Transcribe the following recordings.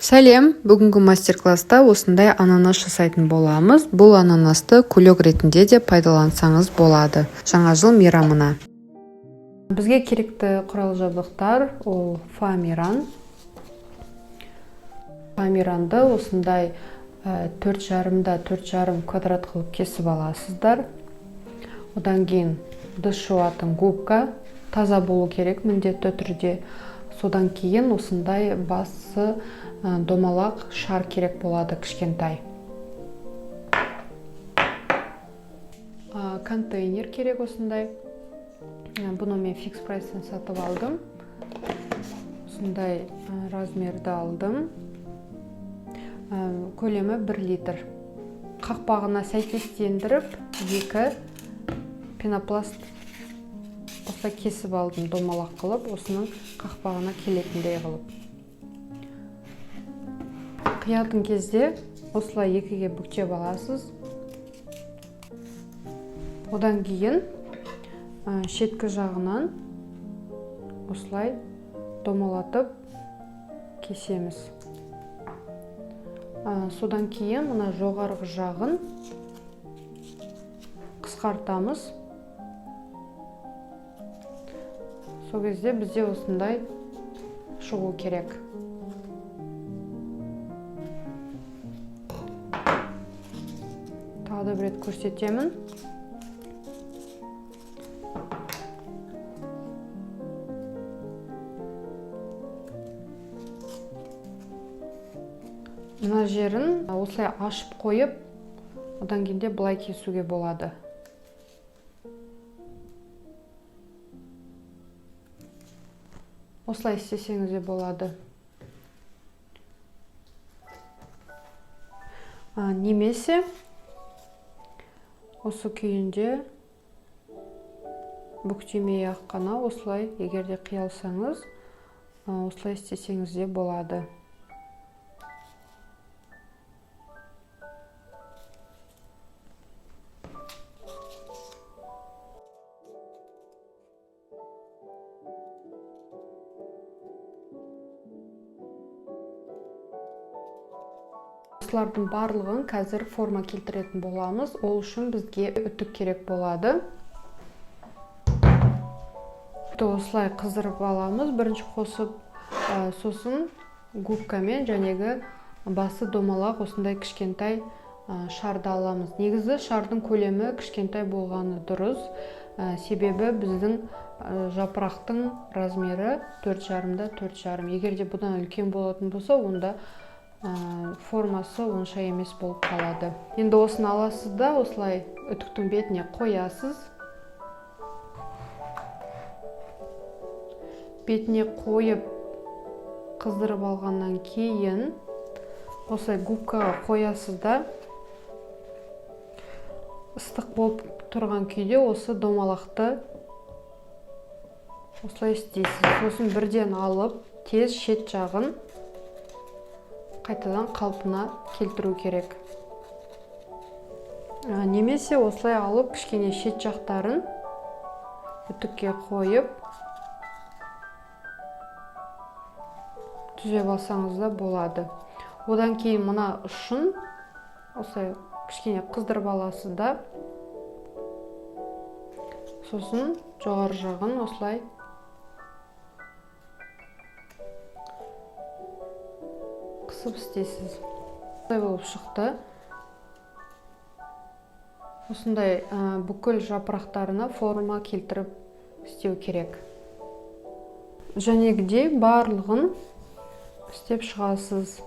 Сәлем! Бүгінгі мастер-класста осындай ананас жасайтын боламыз. Бұл ананасты кулек ретінде де пайдалансаңыз болады жаңа жыл мейрамына. Бізге керекті құрал жабдықтар ол фоамиран. Фоамиранды осындай 4,5 да 4,5 квадрат қылып кесіп аласыздар. Одан кейін ыдыс жуатын губка таза болу керек міндетті түрде. Содан кейін осындай басы домалақ шар керек болады, кішкентай. Контейнер керек осындай. Бұны мен Фикс Прайстан сатып алдым. Осындай размерді алдым. Көлемі 1 литр. Қақпағына сәйкестендіріп 2 пенопласт осылай кесіп алдым, домалақ қылып, осының қақпағына келетіндей қылып. Қиятын кезде осылай екіге бүктеп аласыз. Одан кейін шеткі жағынан осылай домалатып кесеміз. Содан кейін мына жоғарғы жағын қысқартамыз. Сол кезде бізде осындай шығу керек. Тағы да бір рет көрсетемін. Мына жерін осылай ашып қойып, одан кейін де былай кесуге болады. Осылай істесеңіз де болады. Немесе осы күйінде бүктемей ақ қана осылай, егер де қиялсаңыз, осылай істесеңіз де болады. Осылардың барлығын қазір форма келтіретін боламыз. Ол үшін бізге үтік керек болады. Үтікті осылай қыздырып аламыз, бірінші қосып, сосын губкамен жәнегі басы домалақ осындай кішкентай шарды аламыз. Негізі шардың көлемі кішкентай болғаны дұрыс, себебі біздің жапырақтың размері 4,5 да 4,5. Егер де бұдан үлкен болатын болса, онда формасы онша емес болып қалады. Енді осыны аласыз да осылай үтіктің бетіне қоясыз. Бетіне қойып қыздырып алғаннан кейін осылай губкаға қоясыз да ыстық болып тұрған күйде осы домалақты осылай істейсіз. Сосын бірден алып тез шет жағын қайтадан қалпына келтіру керек. Немесе осылай алып кішкене шет жақтарын үтікке қойып түзеп алсаңыз да болады. Одан кейін мына ұшын осылай кішкене қыздырып аласыз да, сосын жоғары жағын осылай қысып істейсіз. Осылай болып шықты. Осындай бүкіл жапырақтарына форма келтіріп істеу керек. Жәнегідей барлығын істеп шығасыз.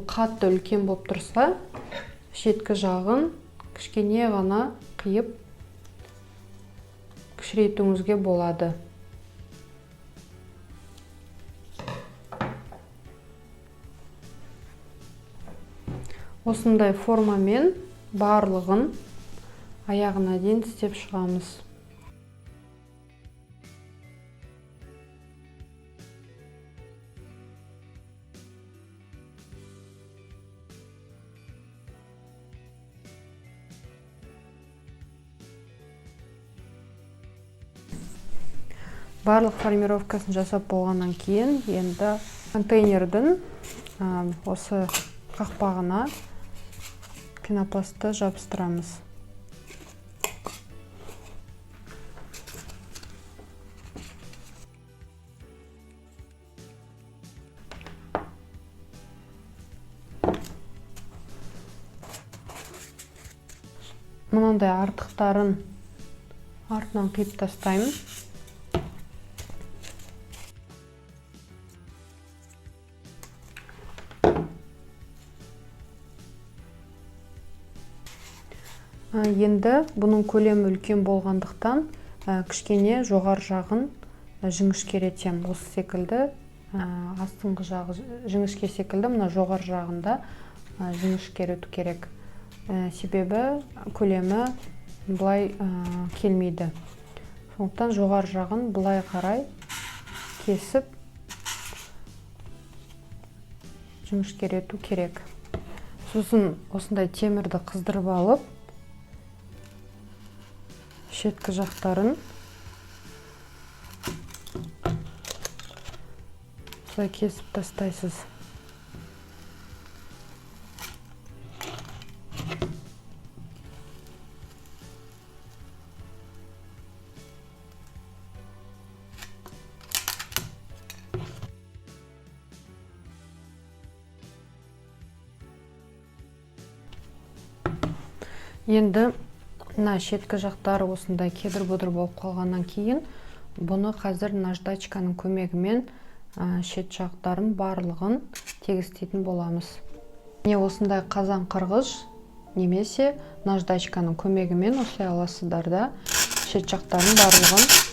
Қатты үлкен болып тұрса, шеткі жағын кішкене ғана қиып кішірейтуіңізге болады. Осындай формамен барлығын аяғына дейін істеп шығамыз. Барлық формировкасын жасап болғаннан кейін енді контейнердің осы қақпағына пенопластты жабыстырамыз. Мынандай артықтарын артынан қиып тастаймын. Енді бұның көлемі үлкен болғандықтан кішкене жоғары жағын жіңішкеретемін. Осы секілді астыңғы жағы жіңішке секілді, мына жоғары жағында жіңішкерету керек. Себебі көлемі былай келмейді. Сондықтан жоғары жағын былай қарай кесіп жіңішкерету керек. Сосын осындай темірді қыздырып алып, шеткі жақтарын осылай кесіп тастайсыз. Енді мына шеткі жақтары осындай кедір-бұдыр болып қалғаннан кейін бұны қазір наждачканың көмегімен шет жақтарын барлығын тегістейтін боламыз. Міне осындай қазан қырғыш немесе наждачканың көмегімен осылай аласыздар да шет жақтарын барлығын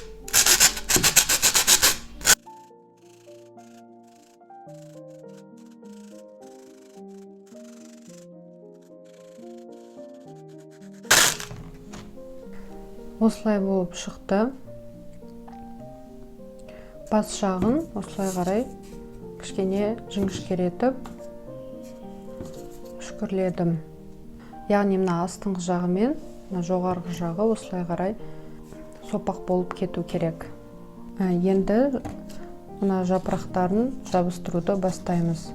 осылай болып шықты. Бас жағын осылай қарай кішкене жіңішкеретіп үшкірледім. Яғни мына астыңғы жағы мен мына жоғарғы жағы осылай қарай сопақ болып кету керек. Енді мына жапырақтарын жабыстыруды бастаймыз.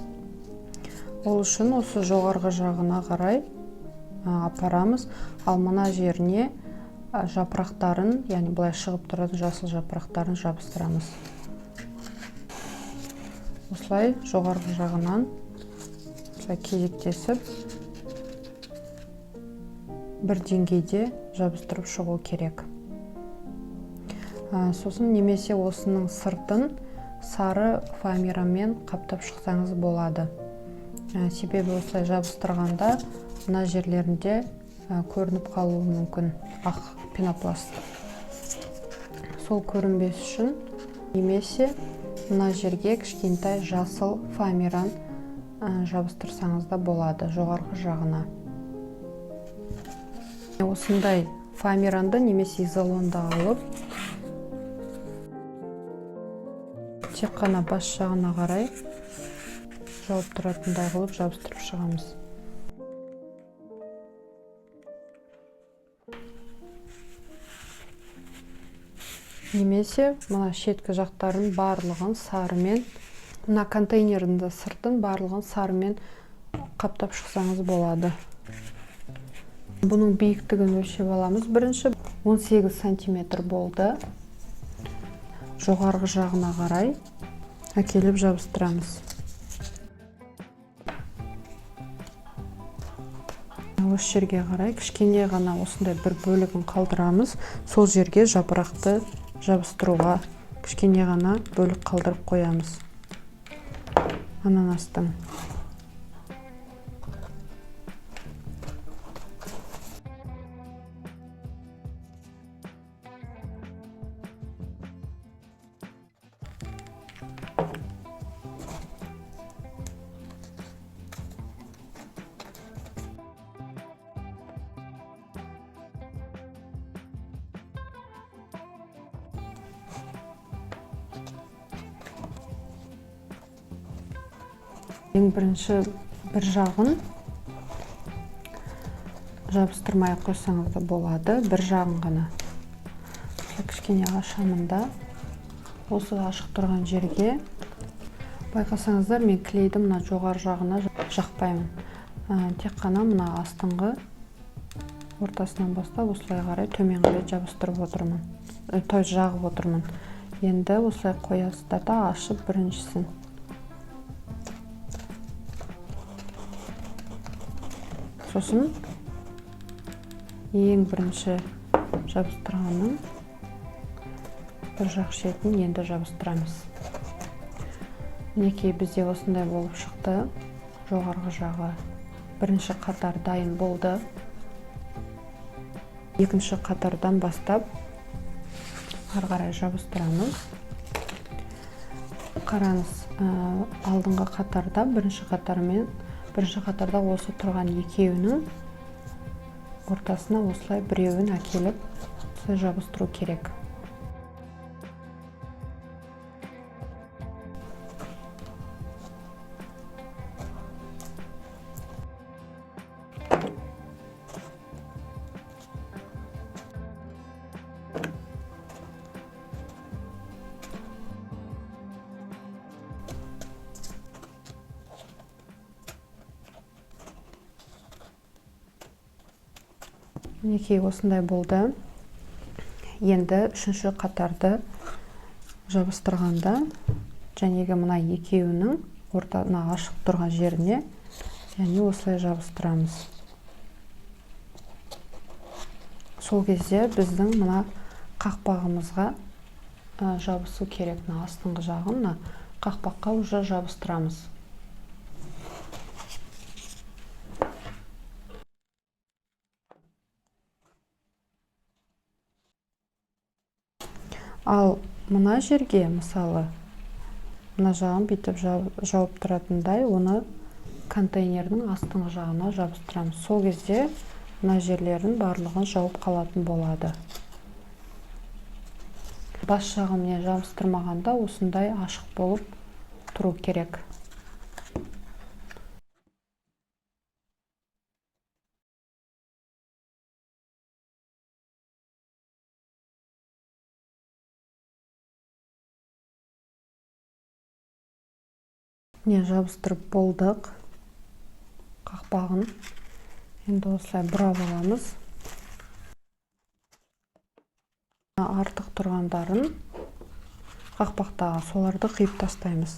Ол үшін осы жоғарғы жағына қарай апарамыз. Ал мына жеріне жапырақтарын, яғни былай шығып тұратын жасыл жапырақтарын жабыстырамыз. Осылай жоғарғы жағынан осылай кезектесіп бір деңгейде жабыстырып шығу керек. Сосын немесе осының сыртын сары фоамирамен қаптап шықсаңыз болады. Себебі осылай жабыстырғанда мына жерлерінде көрініп қалуы мүмкін ақ пенопласт. Сол көрінбес үшін немесе мына жерге кішкентай жасыл фоамиран жабыстырсаңыз да болады жоғарғы жағына. Осындай фоамиранды немесе изолонды алып тек қана бас жағына қарай жауып тұратындай қылып жабыстырып шығамыз. Немесе мына шеткі жақтарын барлығын сарымен, мына контейнердің де сыртын барлығын сарымен қаптап шықсаңыз болады. Бұның биіктігін өлшеп аламыз. Бірінші 18 сантиметр болды. Жоғарғы жағына қарай әкеліп жабыстырамыз. Осы жерге қарай кішкене ғана осындай бір бөлігін қалдырамыз. Сол жерге жапырақты жабыстыруға кішкене ғана бөлік қалдырып қоямыз ананастың. Ең бірінші бір жағын жабыстырмай қойсаңыз да болады, бір жағын ғана. Осылай кішкене ашамын да, осы ашық тұрған жерге байқасаңыздар, мен клейді мына жоғары жағына жақпаймын. Тек қана мына астыңғы ортасынан бастап осылай қарай төмен қарай жабыстырып отырмын. То есть жағып отырмын. Енді осылай қоясыздар да ашып біріншісін. Сосын ең бірінші жабыстырғанның бір жақ шетін енді жабыстырамыз. Мінекей бізде осындай болып шықты. Жоғарғы жағы бірінші қатар дайын болды. Екінші қатардан бастап ары қарай жабыстырамыз. Қараңыз, алдыңғы қатарда бірінші қатармен бірінші қатарда осы тұрған екеуінің ортасына осылай біреуін әкеліп осылай жабыстыру керек. Мінекей осындай болды. Енді үшінші қатарды жабыстырғанда жәнегі мына екеуінің орта, мына ашық тұрған жеріне және осылай жабыстырамыз. Сол кезде біздің мына қақпағымызға жабысу керек. Мына астыңғы жағын мына қақпаққа уже жабыстырамыз. Ал мына жерге, мысалы, мына жағын бүйтіп жауып тұратындай, оны контейнердің астыңғы жағына жабыстырамыз. Сол кезде мына жерлерін барлығын жауып қалатын болады. Бас жағын міне жабыстырмағанда осындай ашық болып тұру керек. Міне жабыстырып болдық қақпағын. Енді осылай бұрап аламыз. Артық тұрғандарын қақпақтағы соларды қиып тастаймыз.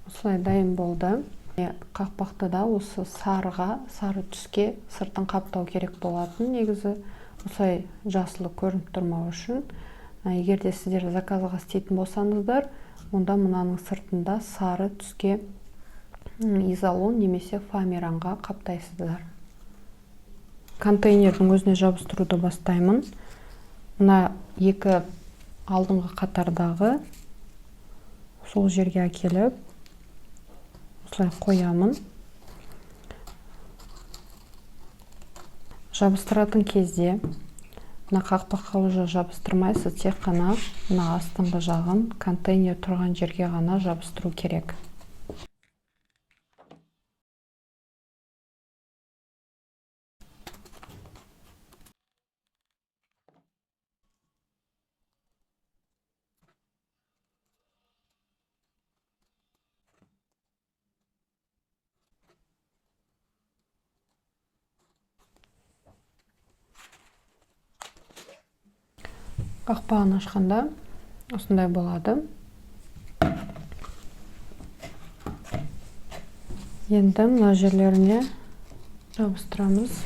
Осылай дайын болды. Қақпақты да осы сарыға, сары түске сыртын қаптау керек болатын негізі. Осылай жасылы көрініп тұрмау үшін. Егер де сіздер заказға істейтін болсаңыздар, онда мынаның сыртында сары түске изолон немесе фоамиранға қаптайсыздар. Контейнердің өзіне жабыстыруды бастаймын. Мына екі алдыңғы қатардағы сол жерге әкеліп осылай қоямын. Жабыстыратын кезде мына қақпаққа уже жабыстырмайсыз, тек қана мына астыңғы жағын контейнер тұрған жерге ғана жабыстыру керек. Қақпағын ашқанда осындай болады. Енді мына жерлеріне жабыстырамыз.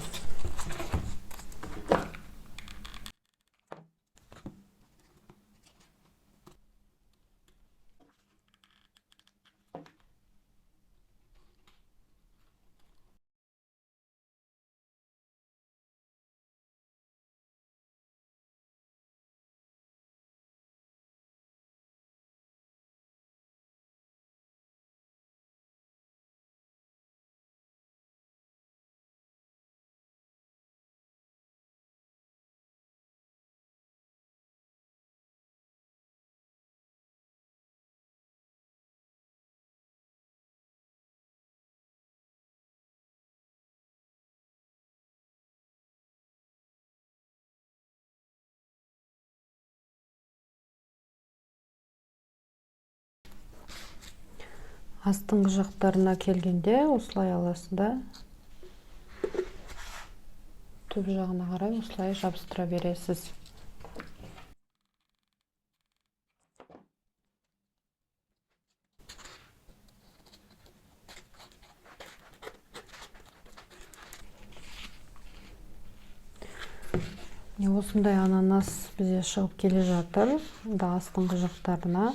Астыңғы жақтарына келгенде осылай аласың да, түп жағына қарай осылай жабыстыра бересіз. Міне осындай ананас бізде шығып келе жатыр. Да, астыңғы жақтарына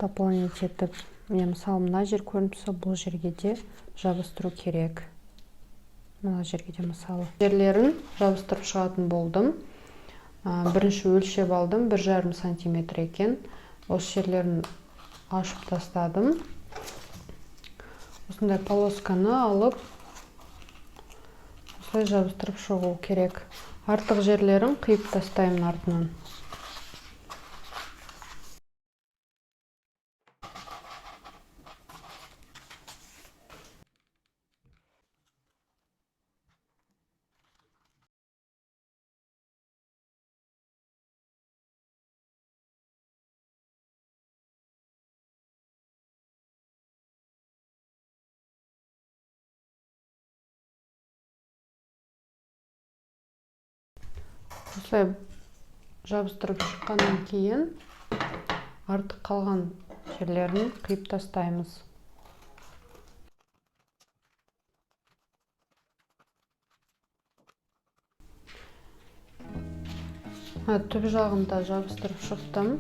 дополнить етіп, міне мысалы мына жер көрініп тұрса, бұл жерге де жабыстыру керек. Мына жерге де мысалы жерлерін жабыстырып шығатын болдым. Бірінші өлшеп алдым, 1,5 сантиметр екен. Осы жерлерін ашып тастадым. Осындай полосканы алып осылай жабыстырып шығу керек. Артық жерлерін қиып тастаймын артынан. Осылай жабыстырып шыққаннан кейін артық қалған жерлерін қиып тастаймыз. Түп жағын да жабыстырып шықтым.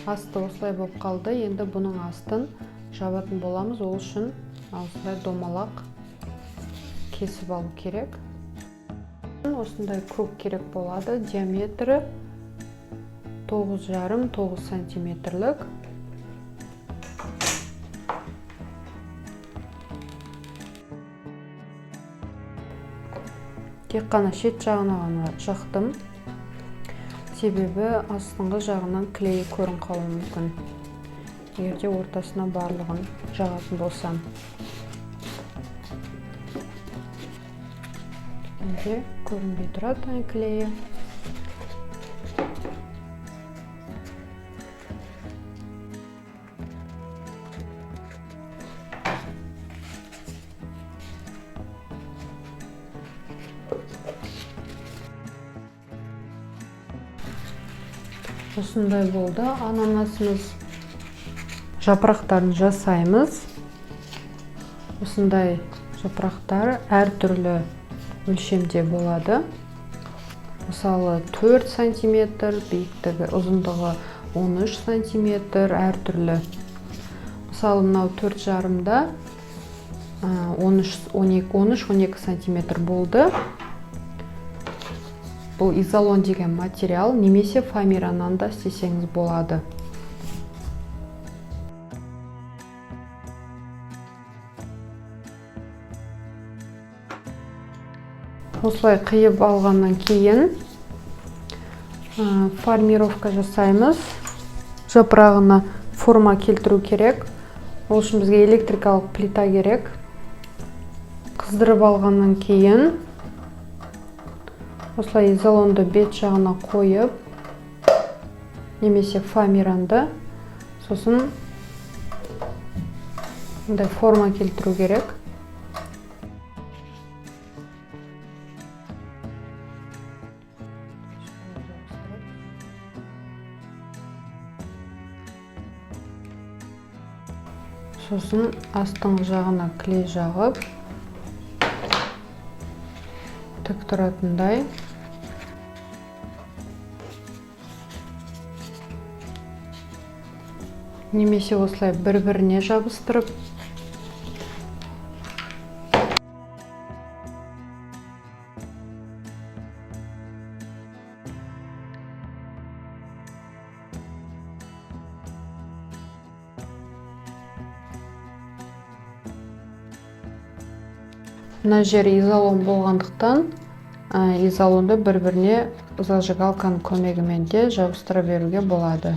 Асты осылай болып қалды. Енді бұның астын жабатын боламыз. Ол үшін осылай домалақ кесіп алу керек. Осындай круг керек болады. Диаметрі 9,5-9 сантиметрлік. Тек қана шет жағына ғана жақтым. Себебі астыңғы жағынан клейі көрініп қалуы мүмкін. Егер де ортасына барлығын жағатын болсам. Менде көрінбей тұрады клейі. Осындай болды ананасымыз. Жапырақтарын жасаймыз. Осындай жапырақтар әртүрлі өлшемде болады. Мысалы 4 сантиметр, биіктігі, ұзындығы 13 сантиметр, әртүрлі. Мысалы мынау 4,5-да, 13-12 сантиметр болды. Бұл изолон деген материал, немесе фоамираннан да істесеңіз болады. Осылай қиып алғаннан кейін формировка жасаймыз. Жапырағына форма келтіру керек. Ол үшін бізге электрикалық плита керек. Қыздырып алғаннан кейін осылай изолонды бет жағына қойып, немесе фоамиранды, сосын мындай форма келтіру керек. Сосын астыңғы жағына клей жағып, тік тұратындай. Немесе осылай бір-біріне жабыстырып. Мына жер изолон болғандықтан, изолонды бір-біріне зажигалканың көмегімен де жабыстыра беруге болады.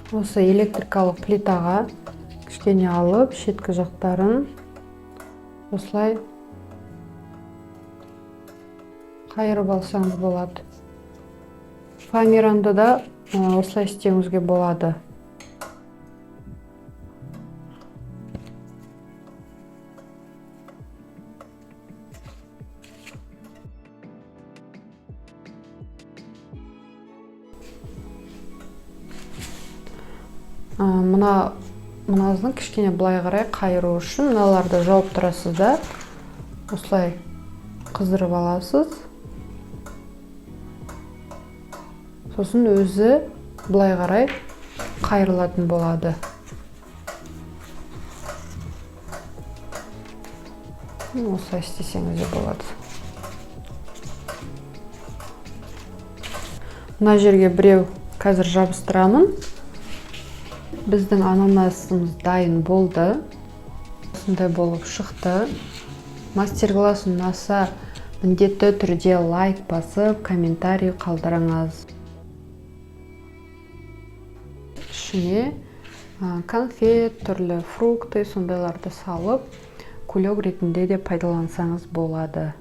Осы электрикалық плитаға кішкене алып, шеткі жақтарын осылай қайырып алсаңыз болады. Фоамиранды да осылай істеуіңізге болады. Мынасының кішкене былай қарай қайыру үшін мыналарды жауып тұрасыз да, осылай қыздырып аласыз. Сосын өзі былай қарай қайырылатын болады. Осылай істесеңіз де болады. Мына жерге біреу қазір жабыстырамын. Біздің ананасымыз дайын болды. Осындай болып шықты. Мастер-класс ұнаса, міндетті түрде лайк басып, комментарий қалдырыңыз. Ішіне конфет, түрлі фрукты, сондайларды салып, кулек ретінде де пайдалансаңыз болады.